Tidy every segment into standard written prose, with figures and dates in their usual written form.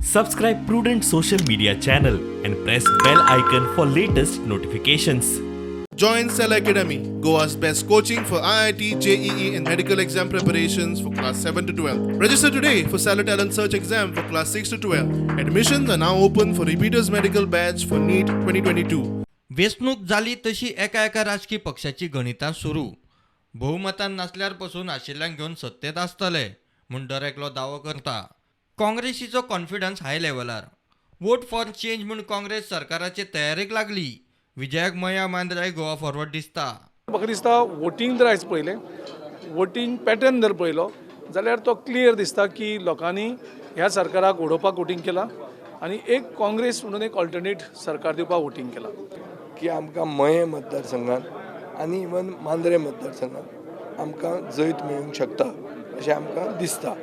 Subscribe Prudent social media channel and press bell icon for latest notifications. Join Cell Academy, Goa's best coaching for IIT, JEE, and medical exam preparations for class 7 to 12. Register today for Cellar Talent Search exam for class 6 to 12. Admissions are now open for repeaters medical batch for NEET 2022. वेंचणूक जाली तशी एका एका राजकी पक्षाची गणितां सुरू. भोवमतान नासल्यार पसून आशिल्ल्यांक घेवन सत्तेंत आसतले म्हूण दर एकलो दावो करता. काँग्रेसीचो कॉन्फिडन्स हाय लेवलार. वोट फॉर चेंज म्हूण काँग्रेस सरकाराचे तयारेक लागली. विजयाक मया मांद्र्याय गोवा फॉरवर्ड दिसता. म्हाका दिसता वोटींग जर आयज पळयलें, वोटींग पॅटर्न जर पळयलो जाल्यार तो क्लियर दिसता की लोकांनी ह्या सरकाराक उडोवपाक वोटींग केलां आनी एक काँग्रेस म्हणून एक ऑल्टरनेट सरकार दिवपाक वोटींग केलां. की आमकां मयें मतदारसंघात आनी इवन मांद्रें मतदारसंघात आमकां जैत मेळूंक शकता अशें आमकां दिसता.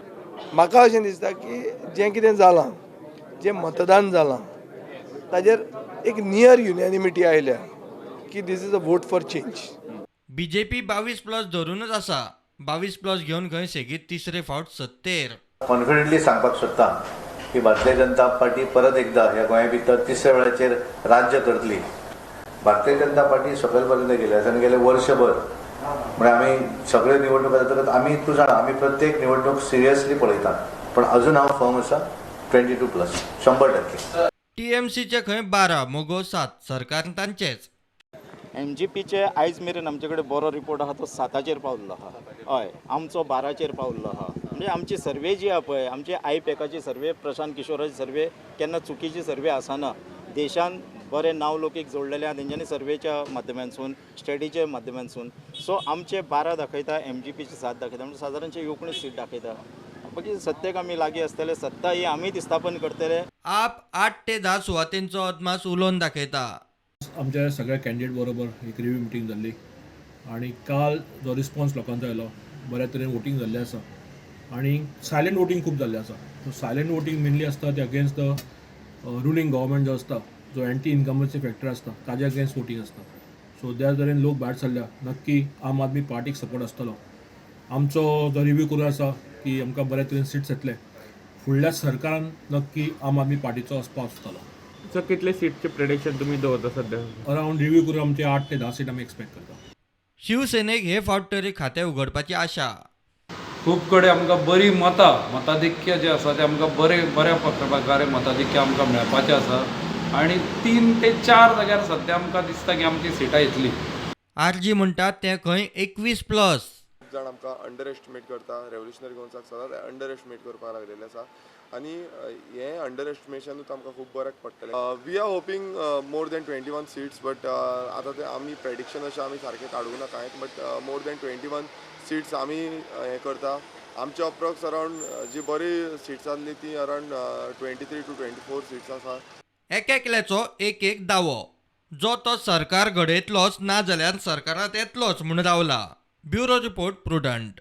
म्हाका अशें दिसता की जें कितें जालां, जें मतदान जालां, ताजेर एक नियर युनॅनिमिटी आयल्या की this is a vote for change. BJP 22 plus धरूनच आसा. 22 प्लस घेवन खंय सेगीत तिसरे फावट सत्तेर. कॉन्फिडंटली सांगपाक सोदता की भारतीय जनता पार्टी परत एकदा ह्या गोंया भितर तिसऱ्या वेळाचेर राज्य करतली. भारतीय जनता पार्टी सकयल पर्यंत गेली आसा आनी गेले वर्षभर म्हणजे आमी सगळ्यो निवडणूक जातकच आमी, तूं जाणा, आमी प्रत्येक निवडणूक सिरियसली पळयतात, पण अजून हांव फर्म आसा, 22 प्लस 100%. टीएमसीचे खंय 12, मगो 7. सरकार तांचेच. एमजीपीचे आयज मेरेन आमचे कडेन बरो रिपोर्ट आहा, तो साताचेर पावल्लो आहा. हय, आमचो 12चेर पावल्लो आहा. म्हणजे आमची सर्वे जी आहा पळय, आमची आयपॅकाची सर्वे, प्रशांत किशोराची सर्वे केन्ना चुकीची सर्वे आसना. देशान बरें नांव लोकीक जोडलेलें आहा तेंच्यांनी सर्वेच्या माध्यमांतसून, स्टडीच्या माध्यमांतसून. सो आमचे 12 दाखयता, एमजीपीचे 7 दाखयता, म्हणजे सादारणशे 19 सीट दाखयता. बाकी सत्तेक आमी लागीं आसतले, सत्ता ही आमीच स्थापन करतले. आप 8 ते 10 सुवातेंचो अदमास उलोवन दाखयता. आमच्या सगळ्या कॅन्डिडेट बरोबर एक रिव्यू मिटींग जाल्ली आनी काल जो रिस्पॉन्स लोकांचो आयलो, बऱ्या तरेन वोटींग जाल्लें आसा आनी सायलंट वोटींग खूब जाल्लें आसा. सो सायलंट वोटींग मेनली आसता ते अगेन्स्ट the ruling government जो आसता, जो एंटी इन्कम्बन्सी फॅक्टर आसता, ताज्या अगेन्स्ट वोटींग आसता. सो त्या तरेन लोक भायर सरल्या. नक्की आम आदमी पार्टीक सपोर्ट आसतलो. आमचो जो रिव्यू करून आसा की आमकां बऱ्या तरेन सिट्स येतले. फुडल्या सरकारान नक्की आम आदमी पार्टीचो आसपाव आसतलो. सर, कितले सीटचे प्रेडिक्शन तुम्ही दवरता सध्या? अराउंड रिव्यू करून आमचे 8 ते 10 सीट आमी एक्सपेक्ट करता. शिवसेनेक हे फावट तरी खातें उगडपाची आशा. खूब कडेन आमकां बरी मतां, मताधिक्य जें आसा तें आमकां बरें बऱ्या प्रकारे मताधिक्य आमकां मेळपाचें आसा आनी 3 ते 4 जाग्यार सद्या आमकां दिसता की आमची सिटां येतली. आरजी म्हणटात तें खंय 21 प्लस. खूब जाण आमकां अंडर एस्टिमेट करता. रेवोल्युशनरी गोवन्साक सदांच अंडर एस्टिमेट करपाक लागलेले आसा आनी हें अंडर एस्टिमेशनूच आमकां खूब बऱ्याक पडटलें. We are hoping more than 21 seats, but आतां तें आमी प्रेडिक्शन अशें आमी सारकें काडूंक ना कांयच, but more than 21 seats आमी हें करता. आमचे अप्रॉक्स अरावंड जी बरी सिट्स आसली ती around 23 to 24 seats आसा. एक एकल्याचो एक एक दावो. जो तो सरकार घडयतलोच, ना जाल्यार सरकारात येतलोच म्हूण रावला. Bureau report, Prudent.